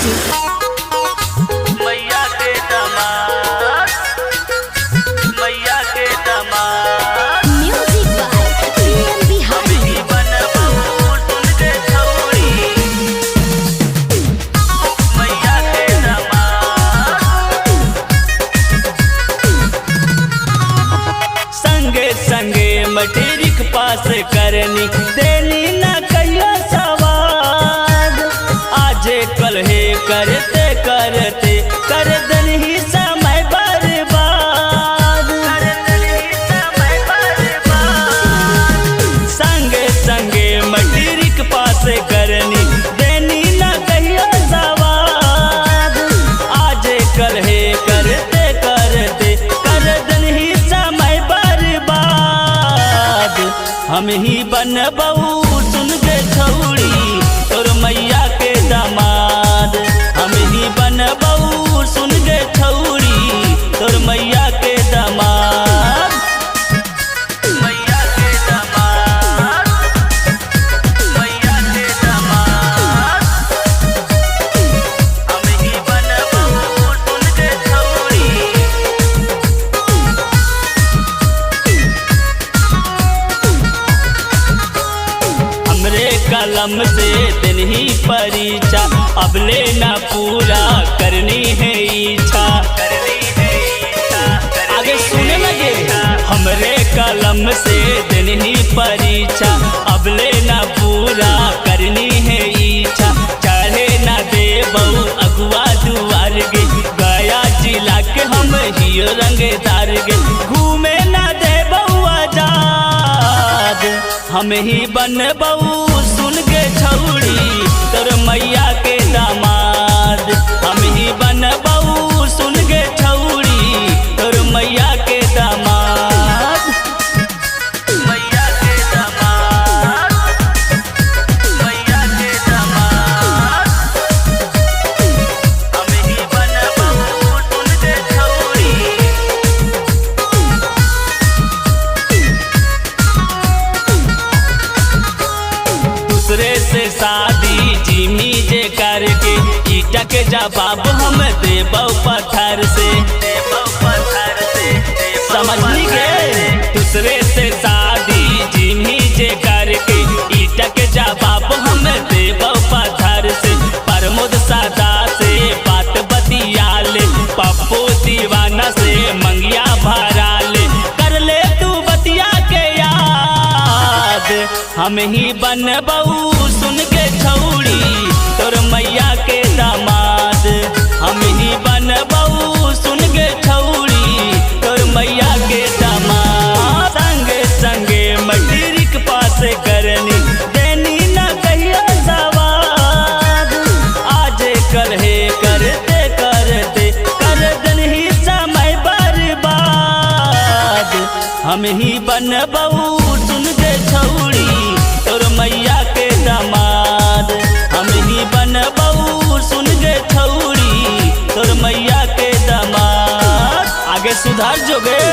Music. मैया के दामाद, मैया के दामाद। Music by PM Bihari. ही बनबू सुन के छौरी, मैया के दामाद। संगे संगे मटेरिक पास करनी, देनी ना कहियो सवाद। आजे कल हे करते करते कर देनी समय बर्बाद। संगे संगे मटेरिक पास करनी, देनी ना कहियो सवाद। आजे कल हे करते करते कर देनी समय बर्बाद। हम ही बनबऊ सुन के छौरी तोर मैया के दामाद। हम ही बनबऊ सुन के छौरी तोर मैया के दामाद। मैया के दामाद, मैया के दामाद। हम ही बनबऊ सुन के छौरी। हमरे कलम से देनी परीक्षा, अब लेना पूरा करनी है इच्छा। आगे सुने लगे। हमरे कलम से देनी परीक्षा, अब लेना पूरा करनी है इच्छा। चढ़े ना दे बहु अगुआ दुआर गे, गया जिला के हम हियो रंगदार गे। घूमे ना दे बहुआ जाद, हम ही बनबऊ सुन के छौरी तोर मैया के दामाद। हम ही बनबऊ सुन के छौरी तोर मैया के दामाद। मैया के दामाद, मैया के दामाद। हम ही बनबऊ सुन के छौरी। दूसरे से शादी जिमी जे करके, ईटा के जवाब हम देबौ पत्थर से। समझ गे। दूसरे से शादी जिमी जे करके, ईटा के जवाब हम देबौ पत्थर से। प्रमोद सादा से बात बतिया ले, पप्पू दीवाना से मंगिया भरा ले। कर ले तू बतिया के याद, हम ही बनबऊ सुन के छौरी तोर मैया के दामाद। हम ही बनबऊ सुन के छौरी तोर मैया के दामाद। संगे संगे मटेरिक पास करनी, देनी ना कहियो सवाद। आजे कल हे करते करते कर देनी समय बर्बाद। हम ही बनबऊ सुन के छौरी तोर मैया के दामाद। हम ही बनबऊ सुन के छौरी तोर मैया के दामाद। आगे सुधार जोगे।